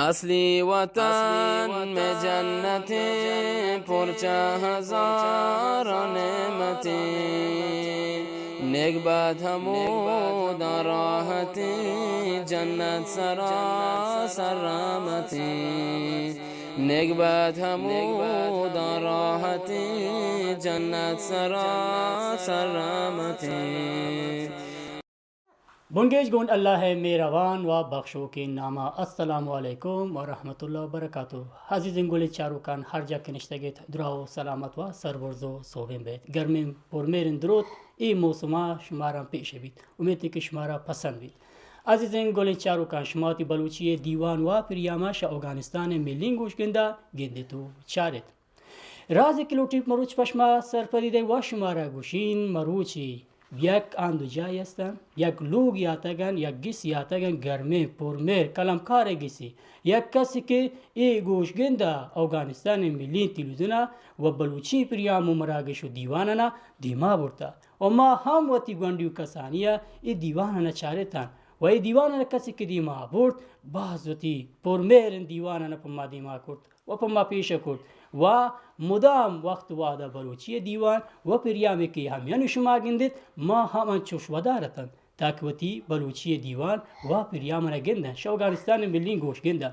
اصلی وطن میں جنتیں، پر چہ ہزار نعمتیں، نیک بد ہموداں راحتیں، جنت سراسر رحمتیں، نیک بد ہموداں راحتیں، جنت سراسر رحمتیں۔ بنگیج گون اللہ ءِ مہروان و بخشوکیں ناما۔ السلام علیکم و رحمت اللہ و برکاتہ۔ عزیزیں گلیں چاروکان، ہر جا کہ نشتگ ایت، دراہ و سلامت و سربرز و سوبین بیت۔ گرمیں پرمہریں دروت اے موسما شمارا پیش بیت۔ امیت کہ شمارا پسند بیت۔ عزیزیں گلیں چاروکان، شما وتی بلوچی دیوان و پریاما شہ اوگانستان ملیں گوشگندا گندیت و چاریت۔ رازے کہ لوٹیں مروچ پہ شما سرپدی دئیں و شمارا گوشیں، مروچی یک آ دو جاہے استن، یک لوگے آتگن، یک گسے آتگن، گرمیں پرمہر کلمکارے گسے، یک کسے کہ اے گوشگندا اوگانستان ملیں تلویزیونا و بلوچی پریام و مراگش و دیوانانا دیما برتا و ما ہم وتی گونڈی و کسانیا اے دیوانانا چارتن و اے دیوانانا کسے کہ دیما برت، باز وتی پرمہریں دیوانانا پہ ما دیما کرت و پہ ما پیش کرت و مدام وقت وہدا بلوچی دیوان و پریامے کہ ہمیانی شما گندیت، ما ہم انچوش ودار اتن تاکہ وتی بلوچی دیوان و پریامانا گندن، شہ اوگانستان ملیں گوشگندا۔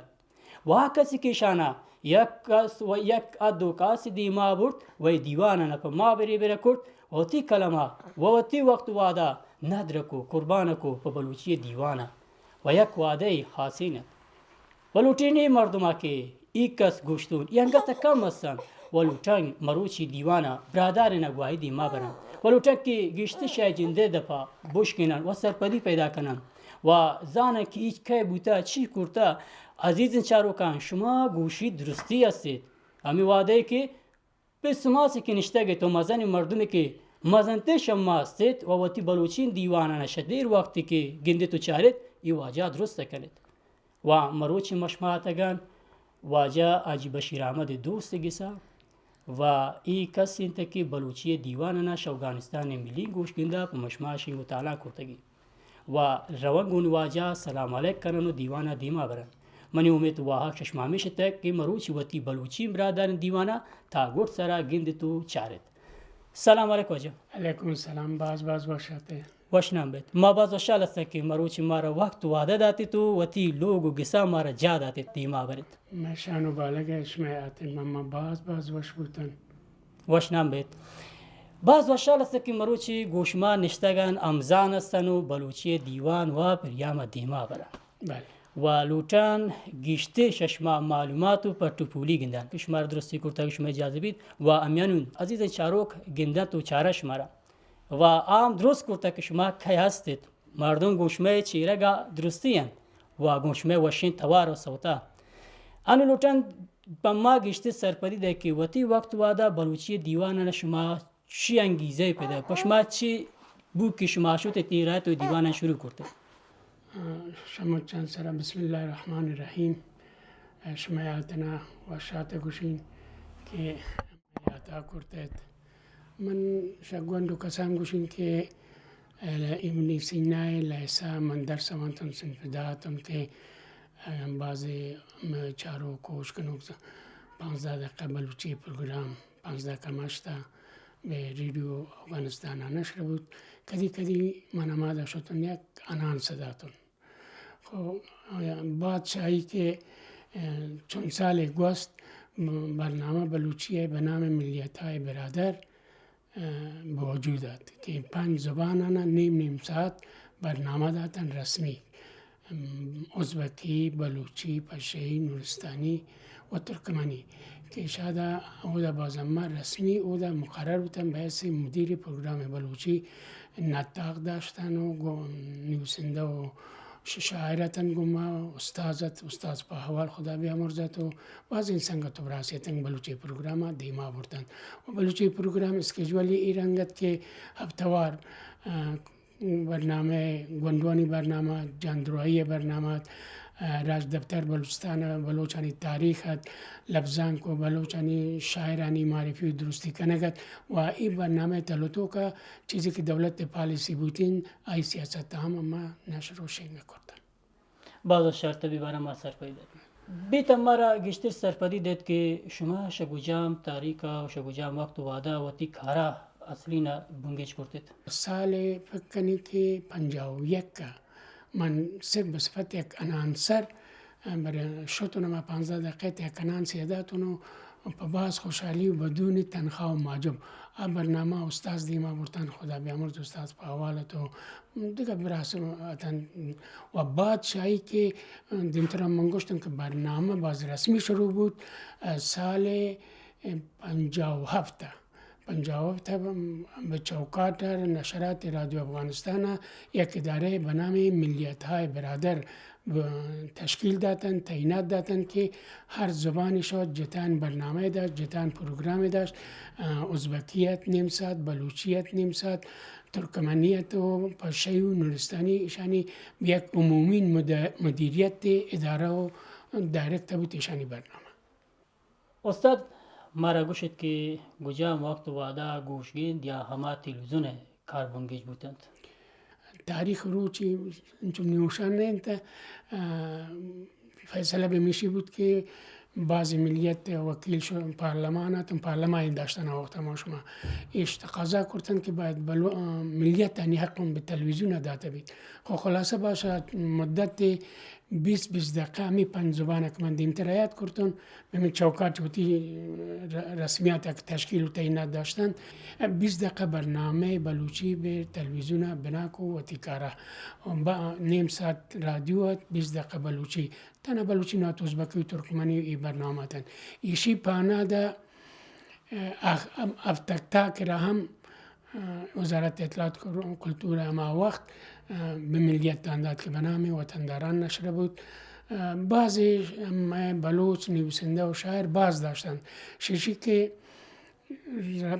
و آ کسے کہ اشانا یک کس و یک اد و کاسے دیما برت و اے دیوانانا پہ ما برے برے کرت و وتی کلما و وتی وقت وہدا ندر کو، قربان کو پہ بلوچی دیوانا۔ و یک وعدہ خاصین ات۔ و لوٹیں اے مردما کہ اے کس گوشتون، اے انگت کم ہستن و لوٹن مروچی دیوانا برادارین گواہی دیما برن و لوٹن کہ گیشتر شہ جندے دپا بشکنن و سرپدی پیدا کنن و زانن کہ اے کئے بوتا، چی کرتا۔ عزیزیں چاروکان، شما گوشی درستی ہستیت۔ ہمے وہدے کہ پس و ماسے کہ نشتگ ایت و مزنیں مردمے کہ مزنتر شہ ما استیت و وتی بلوچی دیوانانا شہ دیر وقتے کہ گندیت و چاریت، اے واجہ درست کنیت۔ و مروچی ما شما اتگن واجہ حاجی بشیر احمد دوست گسا و اے کس انت کہ بلوچی دیوانانا شہ اوگانستان ملیں گوشگندا پہ ما شما شنگ و تالان کرتگی۔ و روان گون واجہ سلام علیک کنن و دیوانا دیما برن۔ منی امیت و واہگ شہ شما ہمیش اتگ کہ مروچی وتی بلوچی برادرین دیوانا تا گڈ سرا گندیت و چاریت۔ سلام علیک واجہ۔ علیکم السلام، باز باز وش آتے۔ وش نام بیت۔ ما باز وشحال ہستن کہ مروچی مارا وقت و وعدہ داتیت و وتی لوگ و گسا مارا جاہ داتیت دیما بریت۔ مئے شان و بالگ ء شمئے ہاتر ما باز باز وش بوتن۔ وش نام بیت۔ باز وشحال ہستن کہ مروچی گوں شما نشتگن، ہمزان ہستن و بلوچی دیوان و پریام دیما برن۔ بلے۔ و لوٹن گیشتر شہ شما معلومات و پٹ و پولی گندن کہ شمارا درستی کرتگ، شما اجازہ بیت و ہمیانون عزیزیں چاروک گندنت و چارن شمارا۔ و آ ہم درست کرتگ کہ شما کئے ہستیت۔ مردم گوں شمئے چیرگا درستی انت و گوں شمئے وشیں توار و سوتا۔ انو لوٹن پہ ما گیشتر سرپدی دئے کہ وتی وقت وہدا بلوچی دیوانانا شما چی انگیزہ پیدا، پہ شما چی بو کہ شما شت ات اے راہ ء تو دیواناں شروع کرت ات؟ آ، شما چند سرا بسم اللہ الرحمن الرحیم۔ آ، شما یاتنا وشات گوشین کہ یاتا کرت ات۔ من شہ گونڈو کسان گوشین کہ، آ، ایمنی سینہ ء لہسا من درس وانتن صنف دہ اتن کہ، آ، بازے مئے چاروک کوش کنوک پانزدہ دقیقہ بلوچی پروگرام پانزدہ کم ہشت ء بہ ریڈیو اوگانستان ء نشر بوت۔ کدی کدی من ہمادا شتن یک انانس داتن۔ خو بادشاہی کہ، اه، چند سال گوست برنامہ بلوچی ء بہ نام ملیت ء برادر، اه، بہ وجود ات کہ پنچ زبان آناں نیم نیم ساعت برنامہ داتن رسمی۔ ام، ازبکی، بلوچی، پشہی، نورستانی و ترکمنی کہ شادا اودا باز ہما رسمی اودا مقرر بوتن بہ حیث مدیر پروگرام بلوچی نطاق داشتن و گو-، نویسندہ و ش-، شاعر اتن گوما استاذ ات، استاذ پہ احوال خدا بیامرز ات و بازیں سنگت و براسی اتن بلوچی پروگرام دیما برتن و بلوچی پروگرام اسکیجولی ای رنگ ات کہ ہفتہ وار، آ، برنامہ، گونڈوانی برنامہ، جاندراہی ء برنامہ ات، ء، راجدپتر بلوچستان ء بلوچانی تاریخ ات، لبزانک و بلوچانی شاعرانی معرفی و درستی کنگ ات و اے برنامہ ء تلوتوک ء چیزے کہ دولت ء پالیسی بوتین، آئی سیاست ء ہم ما نشر و شنگ کرتن۔ باز وشحال، طبی بارہ ما سرپدی دات۔ بیت مارا گیشتر سرپدی دیت کہ شما شہ گجام تاریخ ء و شہ گجام وقت و وہدا وتی کارا اصلی نا بنگیج کرتت؟ سال فکر کنی کہ پنجاہ و یک ء من صرف بہ صفت یک انانسر، ء، بر شتن، ما پانزدہ دقیقہ یک انانسے داتن و پہ باز خوشحالی و بدون تنخواہ و ماجب آ برنامہ استاد دیما برتن، خدا بیامرز استاد پہ حوال ات و دگہ براس اتن و بادشاہی کہ دیمترا من گوشتن کہ برنامہ باز رسمی شروع بوت، ء، سال پنجاہ و ہفت ء۔ پنجاہ و ہفت ء بہ چوکاٹ ء نشرات رادیو افغانستان ء یک ادارہ بہ نام ملیت های برادر ب-، تشکیل داتن، تعینات داتن کہ ہر زبانی شو جتان برنامہ داشت، جتان پروگرام داشت، ء، ازبکیت نیم ساعت، بلوچیت نیم ساعت، ترکمنیت و پشی و نورستانی، ایشانی یک عمومی مد-، مدیریت ادارہ و دائریکٹ بوت ایشانی برنامہ۔ استاد، مارا گوشت کہ گجام وقت و وہدا گوشگند یا ہما تلویزیون ء کار بنگیج بوتنت؟ تاریخ روچی انچو نیوشان نہ انت، ء، فیصلہ بہ میشی بوت کہ بعض ملیت وکیل شو پارلمان اتن، پارلمان داشتن وقت ما شما ایش تقاضا کرتن کہ باید بلو-، ء، ملیت آنی حق ہم بہ تلویزیون داتا بیت۔ خو خلاصہ باشا مدت بیست بیست دقیقہ ہمے پنچ زبان ء کہ من دیمتر ء یات کرتن، بہ من چوکاٹ وتی ر-، رسمیات ء کہ تشکیل و تعینات داشتن، بیست دقیقہ برنامہ بلوچی بہ تلویزیون ء بنا کو وتی کارا۔ با-، نیم ساعت رادیو ات، بیست دقیقہ بلوچی، تنا بلوچی نات، ازبکی و ترکمنی ای برنامہ اتن۔ ایشی پاناد ء اخ-، ام-، افتکتاک را ہم، ء، وزارت اطلاعات کر-، کلتور ہما وقت، ء، بہ ملیت تان دات کہ بنام وطنداران نشر بوت۔ ء، بعضی مئے بلوچ نویسندہ و شاعر باز داشتنت۔ ششی کہ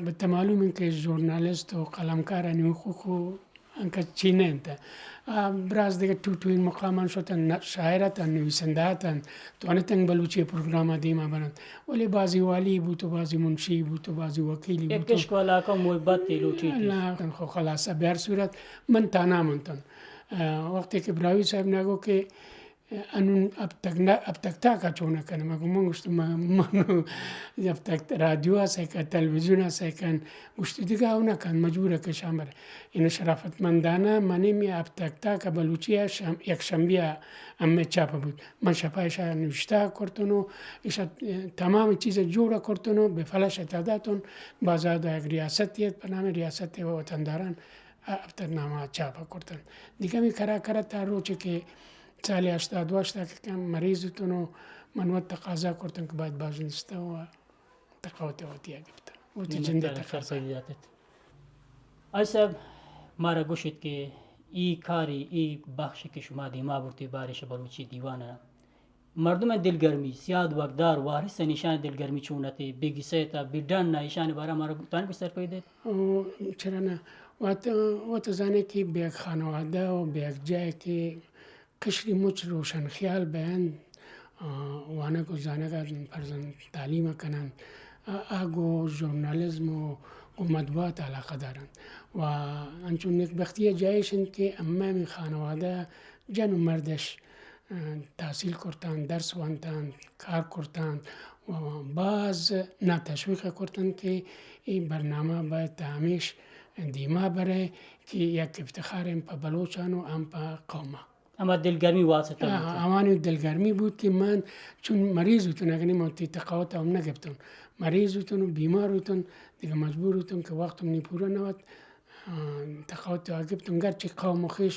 بہ تمعلوم انت کہ ژورنالسٹ و قلمکارانی حقوق و انکس چی نہ انت۔ آ، براس دگہ ٹوہ ٹوہین مقامان شتن، نہ، شاعر اتن، نویسندہ اتن، توانتن بلوچی پروگرام ء دیما برنت۔ ولی بازی والی بوت و بازی منشی بوت و بازی وکیلی بوت و عشق و علاقہ و محبت تی لوٹی تی۔ نا، خو خلاصہ بہ ہر صورت من تانا منتن۔ آ، وقتی کہ براہوئی صاحب نگو کہ انون اب تک نہ، اب تک تاکا چون کنه؟ من گو، من گوشت، من، من اب تک رادیو ء سیکن، تلویزیون ء سیکن، گوشت دگہ او نہ کن، مجبور ء کہ شامر۔ ان شرافت مندانہ منی می اب تک تاکا بلوچی ء شم-، یک شنبی ء ہمے چاپ بوت۔ من شپا ایشا نوشتہ کرتن و ایشا تمام چیز جوڑ کرتن و بہ فلش ء تا داتن، بازار یک ریاستی ات، بہ نام ریاست وطنداران ء اب تک نامہ چاپ کرتن۔ دگہ می کرا کرا تا روچ کہ سال ہشتاد و ہشت ء کہ مریض اتن و من وت تقاضا کرتن کہ باید باز نشتہ و تقاوت وتی ء گپتن۔ وتی جندے تقاضا۔ آئی صاحب، مارا گوشت کہ ای کاری، ای بخش کہ شما دیما برتی بارش بلوچی دیوان ء، مردم دلگرمی، سیاد وگدار، وارث نشان دلگرمی چون اتی، بگسیتا، بڈن ایشان بارا مارا تان کو سرپدی دیت؟ او، چرا نہ؟ وت، وت زانے کہ بیگ خانوادہ و بیگ جائے کہ قشری مچ روشن خیال بہ انت، آ، وانگ و زانگ ء فرزند تعلیم ء کن انت، آ، آ گوں ژورنالزم و گوں مطبوعات ء علاقہ دار انت و انچو نیکبختی ء جاہ ایش انت کہ ہمے ہمے خانوادہ جن و مردش، آ، تحصیل کرتنت، درس وانتنت، کار کرتنت و باز نا تشویق ء کرتنت کہ اے برنامہ باید تا ہمیش دیما برئے کہ یک افتخار ہم پہ بلوچان و ہم پہ قوم ء۔ ہما دلگرمی واسطہ آ، بوت۔ آوانی دلگرمی بوت کہ من چون مریض بوتن، اگنی من وتی تقاوت ہم نہ گپتن۔ مریض بوتن و بیمار بوتن، دگہ مجبور بوتن کہ وقت منی پورا نہ وت، آ، تقاوت آ گپتن۔ گرچہ قوم و خویش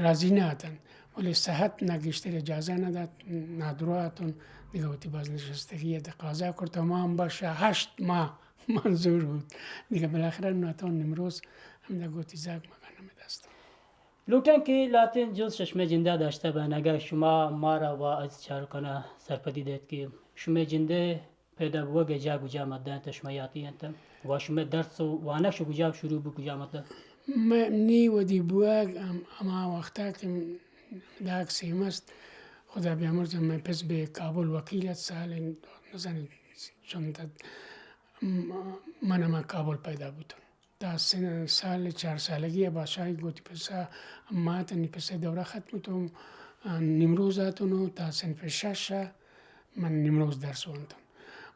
راضی نہ اتن، ولی صحت نہ گیشتر اجازہ نہ دات، نادراہ اتن، دگہ وتی بازنشستگی ء تقاضا کرت۔ ہما ہم بشہ ہشت ماہ منظور بوت۔ دگہ بالاخرہ ناتوان نمروز ہمدا گوتی زاگ مگن ہمے دست۔ لوٹاں کہ لہتیں جز چہ شمئے جندا داشتہ بہ، اگہ شما مارا و از چاروکانا سرپدی دئیت کہ شمئے جندئے پیدا بوگئے جاہ کجا مدہ انت، شما یاتی انت و شمئے درس و وانگ شہ کجا شروع بو، کجا مدہ؟ من نی ودی بوگ ہم-، ہما وقتا کہ داگ سیم است، خدا بیامرز، من پس بہ کابل وکیل ات، سال نزانی چنت ات، م-، من ہما کابل پیدا بوتم۔ تا سن، سال چار سالگی ء بادشاہی گوتی پسا مات نی پسے دورہ ختم تو، آ، نمروز آتنو تا صنف شش ء من نیمروز درس وانتن.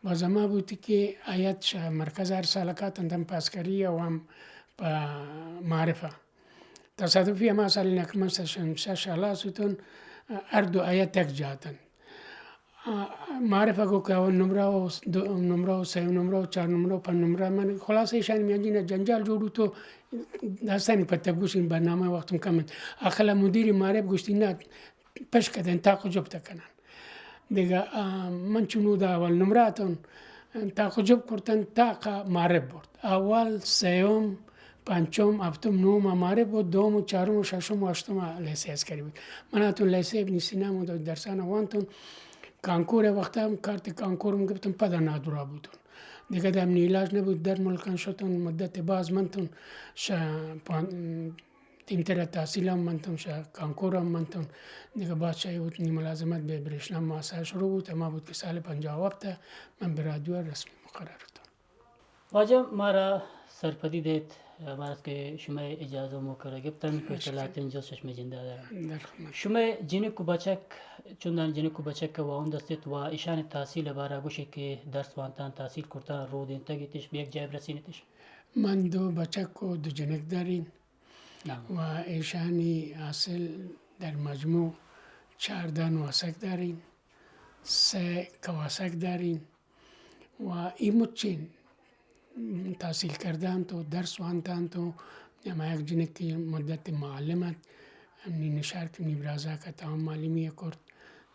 باز ہما بوتی کہ آیت شہ مرکز ہر سال کاتن، ہم پہ عسکری و ہم پہ معارف ء. تصادفی ہما سال نکمہ سہ شمشہ شالا سوتن، ہر دو آیت یک جاتن. آ، معارف ء گو کہ اول نمرہ و دو نمرہ و سیوم نمرہ و چار نمرہ و پنچ نمرہ، من خلاصہ ایشانی میانجی نا جنجال جوڑ تو داستانی پتہ گوشین برنامہ وقت کم انت. آخلا مدیر معارف گوشتی نہ، پش کدن تاق و جپت کنن. دگہ، آ، من چنو دا اول نمرہ اتون، تاق و جپ کرتن، تاق معارف برد. اول، سیوم، پنچم، ہفتم، نوم معارف برد، دوم و چارم و ششم و ہشتم لیسے عسکری بود. من اتون لیسے ابن سینا مو درسان وانتون، کانکور وقتا ہم کارت کانکور ہم گپتن، پدا نادرا بوتون. دگہ دم علاج نبود، در ملکان شتون، مدت باز منتون، شہ پان-، دیمتر ء تحصیل ہم منتم، شہ کانکور ہم منتم. دگہ بادشاہی وت نی ملازمت بہ بریشنا ماسا شروع بوت، ہما بوت کہ سال پنجاہ و ہفت ء من بہ رادیو ء رسمی مقرر اتم. واجہ مارا سرپدی دیت، عبارت کہ شمئے اجازہ موکر گپتن، کہ چلاتیں جست شمئے جندا دارن. در خدمت. شمئے جنک و بچک، چندان جنک و بچک واہند استت و ایشان تحصیل بارا گوشے کہ درس وانتان، تحصیل کرتان، رودینتگ اتش، بہ یک جای برسینتش؟ من دو بچک و دو جنک دارین. نعم. و ایشانی حاصل در مجموع چاردہ نواسگ دارین، سہ کواسگ دارین و ای مچین تحصیل کردان تو درس وانتان تو ہما یک جنکی مدت معلم ات، ہمنی نشار کہ منی برازاک ات، ہم معلمی کرت.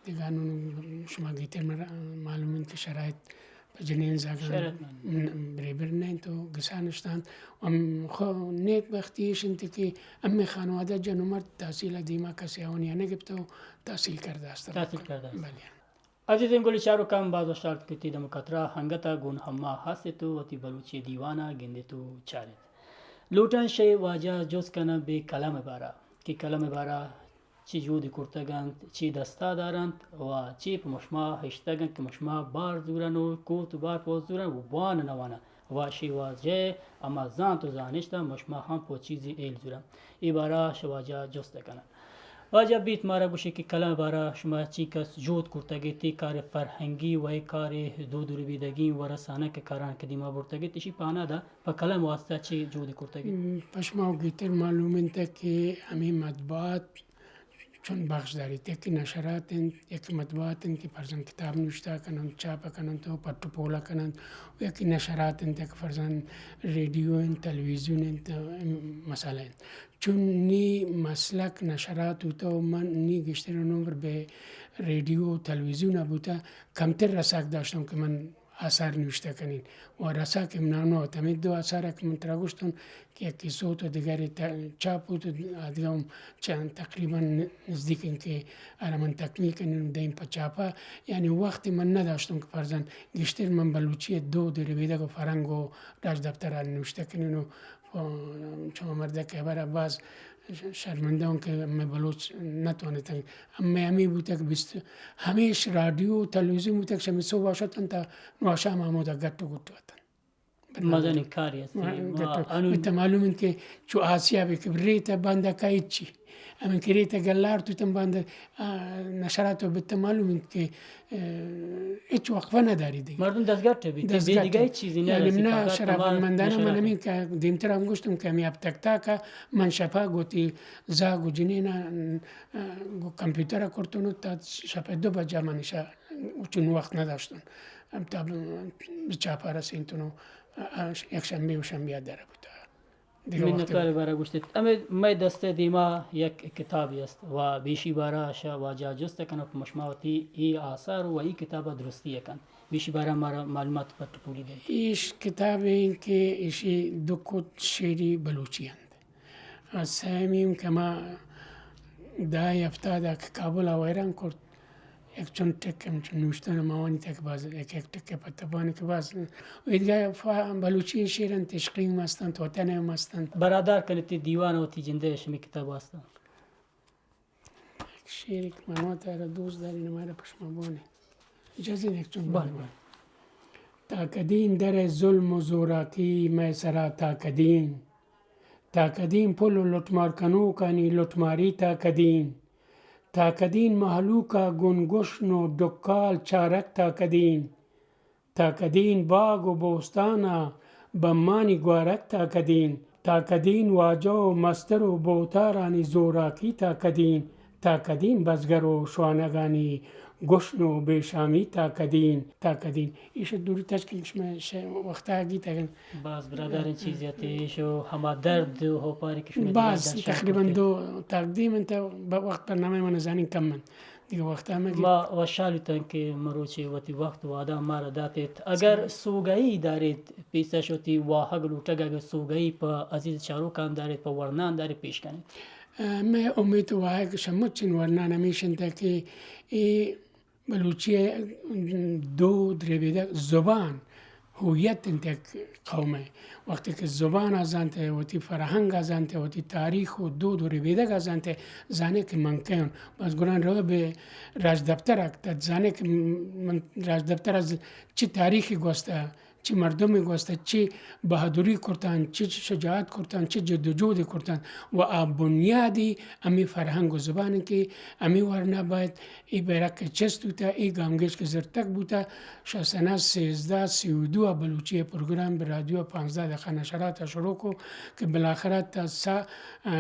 دگہ نوں شما گہتر مر-، معلوم انت کہ شرائط پہ جنین زاگاں شرط مند. ن-، بریبر نہ انت و گسا نشتانت. ہم خو-، نیک بختی ایش انت کہ ہمے خانوادہ جن و مرد تحصیل ء دیما کسے آوانی ء نہ گپتہ و تحصیل کردہ است. تحصیل کردہ است. بلے. عزیزیں گل چاروکاں، باز وش آرت کہ تی دم کترا ہنگتا گون ہما ہست تو وتی بلوچی دیوانا گندے تو چارت. لوٹاں شے واجہ جست کناں بے قلم بارا کہ قلم بارا چی جہدی کرتگ انت، چی دستا دار انت و چی پہ مشما ہشتگ انت کہ مشما بار زورن و کوت و بار پوز زورن و وان نہ وانن و شی واجہ ہما زانت و زانشت ء مشما ہم پہ چیزی ہیل زورن. اے بارا شہ واجہ جست کنن. واجہ بیت مارا گوشی کہ قلم بارا شما چی کس جہد کرتگ ایت، تی کار فرہنگی و اے کار دود و ربیدگی و رسانک کاران کہ دیما برتگ ایت، اشی پانادا پہ قلم واسطہ چی جہدی کرتگ ایت؟ م، پہ شما گہتر معلوم انت کہ ہمے مطبوعات چون بخش داریت، یکے نشرات انت، یکے مطبوعات انت کہ فرضاً کتاب نوشتہ کننت، چاپ کننت و پٹ و پول کننت، و یکے نشرات انت کہ فرضاً ریڈیو انت، تلویزیون انت، مسئلہ انت. چون نی مسلک نشرات بوتہ و من نی گیشترین عمر بہ ریڈیو و تلویزیون ء بوتہ، کمتر رساک داشتوں کہ من آثار نوشتہ کنین. و رسا کہ منانو ات، ہمے دو آثار کہ من ترا گوشتن کہ یکے سوت و دگرے ت-، چاپ بوت و آ دگہ ہم چند تقریباً نزدیک انت کہ آرا من تکمیل کنین و دیم پہ چاپا. یعنی وقت من نداشتن کہ فرضاً گیشتر من بلوچی دود و ربیدگ و فرہنگ و راجدپترا نوشتہ کنین و چما مردک ء ہبر ء باز شرمندہ اوں کہ مئے بلوچ نہ توانتگ. مئے ہمے بوتگ بیست، ہمیش رادیو و تلویزیون بوتگ، شمے صبح ء شتن تا نوں شام ء ہمودا گٹ و گٹ اتن. مزنیں کارے است. گٹ و انون گٹ ء معلوم انت کہ چو آسیابے کہ ریت ء بند ء کئیت چی. ہمے کہ ریت ء گلارت اتن بند، آ، نشرات و بت معلوم انت کہ ء، ہچ وقفہ نہ داریت دگہ. مردم دزگٹ بیت، دزگٹ. دگہ ہچ چیزی نہ یعنی رسیت، نہ فقط شراب ہما مندانہ من نشرات. ہمین کہ دیمتر ہم گوشتم کہ ہمے ہپتگ تاکا من شپا گوتی زاگ و جنینا، ء، گو کمپیوٹر کرتن تا شپ دو بجہ من شا چون وقت نداشتن. تا چاپا رسینتن و، ء، یک شنبے و شنبے در بوتا. دگہ وقت منتوار بارا گوشت. ہمے مئے دست ء دیما یک کتابے است و بیشی بارا شہ واجہ جست کناں کہ مشما وتی اے آثار و اے کتاب ء درستی ء کنت. بیشی بارا مارا معلومات پٹ پولی دنت. ایش کتابے کہ ایشی دو کت شعری بلوچی انت. سیمی ہم کہ ما دہ ہفتاد ء کہ کابل ء ویران کرت، یک چنٹک ہم چون نوشتن ما وانیتگ کہ باز یک یک ٹکے پہ تپانی کہ باز و ایدگہ فا-، بلوچی شعر انت، عشقی ہم است انت، وطن ہم است انت. برادار کنت تی دیوان وتی جندے شمی کتاب است انت. یک شعر کہ من وتا را دوست دارین، ہمارا پشما بونے. اجازت یک چون بونے. بونے. تا کدین در ظلم و زوراکی مئے سرا تا کدین؟ تا کدین پل و لٹمار کنوکانی لٹماری تا کدین؟ تا کدین مہلوک ءَ گون گوشن و ڈکال چارگ تا کدین؟ تا کدین باگ و بوستان ءَ بمانی گوارگ تا کدین؟ تا کدین واجہ و مستر و بوتارانی زوراکی تا کدین؟ تا کدین بزگر و شوانگانی گوشن و بے شامی تا کدین؟ تا کدین؟ ایش دوری تشکیل شمئے شے وقتا گیتگ انت۔ باز برادریں چیزے ات، ایش و ہما درد و ہوپاری کہ شمئے باز دلان در شان تقریباً کرتے۔ دو تقدیم انت، وقت برنامہ من زانین کم انت۔ دگہ وقت ہمے گیت۔ ما وشحال بوتن کہ مروچی وتی وقت وعدہ مارا داتیت۔ اگر سوگہی داریت، پیسش وتی واہگ لوٹگ، اگر سوگہی پہ عزیز چاروکان داریت، پہ ورنان داریت، پیش کنیت۔ ء، مئے امیت و واہگ شہ مچین ورنان ہمیش انت کہ اے بلوچی ء دود، ربیدگ، زبان، ہویت انت یک قوم ء۔ وقتی کہ زبان ء زانت ء، وتی فرہنگ ء زانت ء، وتی تاریخ و دود و ربیدگ ء زانت ء، زانے کہ من کئے اوں۔ بس گڑا روئے بہ راجدپتر ء، تہ زانے کہ من راجدپتر ء ز-، چی تاریخی گوست ء، چی مردمی گوست ء، چی بہادری کرتن، چی شجاعت کرتن، چی جد و جہد کرتن و آ بنیادی ہمے فرہنگ و زبان کہ ہمے ورنا باید اے بیرک ء چست بوتہ، اے گامگیج کہ زرتگ بوتہ، شہ سنہ سیزدہ سی و دو ء بلوچی ء پروگرام بہ رادیو ء پانزدہ دقیقہ نشرات ء شروع کو کہ بلاخرہ تا سا، آ،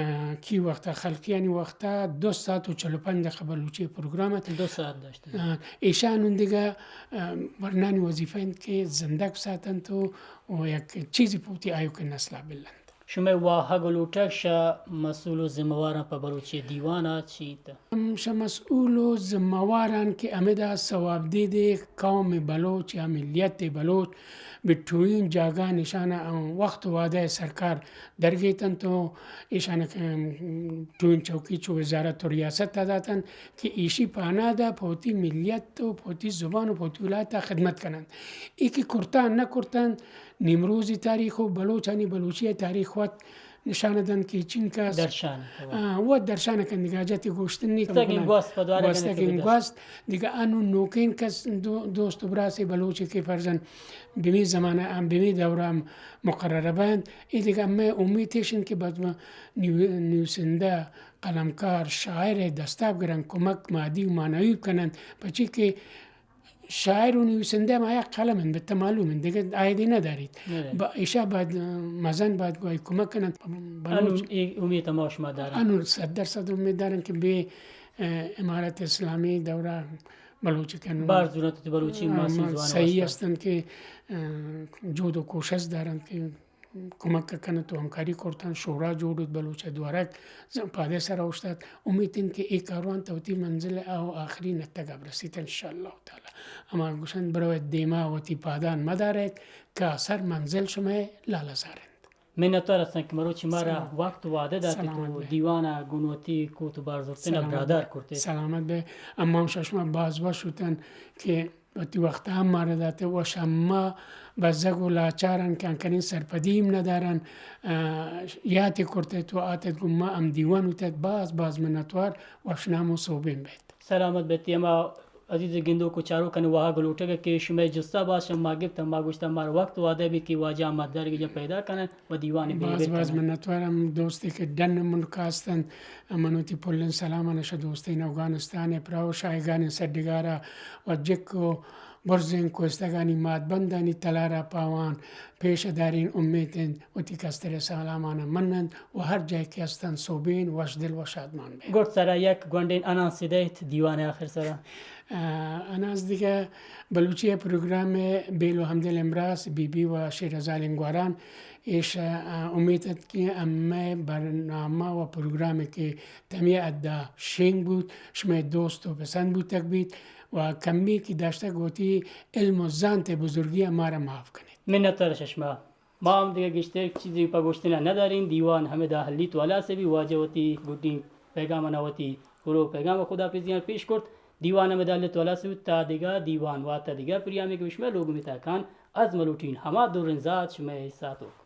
کی وقت ء خلقیانی وقت ء دو ساعت و چل و پنچ دقیقہ بلوچی ء پروگرام ات۔ دو ساعت داشت۔ آ، ایشان اون دگہ، آ، ورنانی وظیفہ انت کہ زندگ بساتنت و، و یک چیزی پہ وتی آیوکیں نسل ء بلنت۔ شمئے واہگ و لوٹگ شہ مسئول و ذمہ واراں پہ بلوچی دیوان ء چی انت؟ ہم شہ مسئول و ذمہ واراں کہ ہمدا ثوابدید قوم بلوچ یا ملیت بلوچ بہ ٹوئیں جاگہاں ایشان ء وقت و وعدہ سرکار درگیتنت و ایشان ء ٹوئیں چوکی چو وزارت و ریاست ء داتنت کہ ایشی پاناد ء پہ وتی ملیت و پہ وتی زبان و پہ وتی ولایت ء خدمت کننت۔ اے کہ کرتان نہ کرتنت، نیمروزی تاریخ و بلوچانی بلوچی ء تاریخ وت نشان دنت کہ چنکس درشان، آ، وت درشان کنت۔ دگہ حاجت گوشتن نیست۔ گوستگیں گوست پہ دوارہ گوستگیں گوست۔ دگہ انو نوکیں کس دو-، دوست و براسے بلوچے کہ فرضاً بمی زمانہ ہم بمی دورہ ہم مقرر بنت۔ اے دگہ مئے امیت ایش انت کہ بعد ما نیو-، نویسندہ، قلمکار، شاعر ء دستاب گرنت، کمک مادی و معنوی کننت، پچی کہ شاعر و نویسندہ ہما یک قلم انت، بہ تہ معلوم انت، دگہ آیدے نہ داریت۔ نہ داریت۔ با-، ایشا باید، مزن باید گواہی کمک کننت۔ بلوچ انو اے امیت ہما شما دارن؟ انو صد درصد امید دارن کہ بہ، اه، امارت اسلامی دورہ بلوچ کنو۔ بار زورت بلوچی آ، ماسی ما زبان صحیح واسطہ۔ ہستن کہ، اه، جہد و کوشست دارن کہ کمک کنت و ہمکاری کرتن، شورا جوڑ بوت، بلوچ ء دوارگ ز-، پادے سرا اوشتات۔ امیت انت کہ اے کاروان تا وتی منزل ء آخری نتگ ء برسیت انشاءاللہ تعالی۔ ہما گوشنت، برویت دیما وتی پادان مداریت کہ آسر منزل شمئے لالہ زار انت۔ منتوار ہستن کہ مروچی مارا سلام۔ وقت وعدہ داتیت سلامت و بے۔ دیوان ء گون وتی کوت و بار زرتن ء سلامت برادار بے۔ کرتیت۔ سلامت بے۔ اما ہم شہ شما باز وش بوتن کہ وتی وقت ہم مارا داتہ، وش ہما بزگ و لاچارن کہ انکنیں سرپدی ہم ندارن، آ، یاتے کرتہ تو آتت گوں ما ہم دیوان بوتت، باز باز منتوار، وشنام و سوبین بیت۔ سلامت بیت۔ ہما عزیز گندوک و چاروکانی واہگ و لوٹگ کہ شمئے جستا باز شہ ما گپت، ما گوشتہ مارا وقت وعدہ بیت کہ واجہ احمد درگیجا پیدا کنن۔ و دیوان بہ باز بہ باز کنن۔ منتوار ہم دوستے کہ ڈن من کاستن، من وتی پلیں سلاماں شہ دوستین اوگانستان ء پراہ و شاہگانیں سرڈگار ء و جک و برزیں کوستگانی مات بندانی تلار ء پاوان پیش دارین۔ امیت انت وتی کستر سلاماں مننت و ہر جاہ کہ ہستن سوبین وش دل و شادمان بہ۔ گڈ سرا یک گونڈین انانسے دئیت دیوان آخر سرا۔ آ، اناس دگہ بلوچی ء پروگرام ء بیل و ہمدل امراس بی بی و شیرزالیں گواران ایش، آ، امیت ات کہ ہمے برنامہ و پروگرام کہ تمی حدا شنگ بوت، شمئے دوست و پسند بوتگ بیت و کمی کہ داشتگ وتی علم و زانت ء بزرگی ء مارا معاف کنیت۔ منتوار شہ شما۔ ما ہم دگہ گیشتر چیزے پہ گوشتن ء ندارین، دیوان ہمدا ہلیت و ہلاس بی۔ واجہ وتی گڈی پیغام ء وتی پرو پیغام ء خداحافظیاں پیش کرت۔ دیوان ہمدا ہلیت و ہلاس بوت تا دگہ دیوان و تا دگہ پریامے کہ شمئے لوگ میتاکان از ملوٹین ہما درن زات شمئے ساتوک۔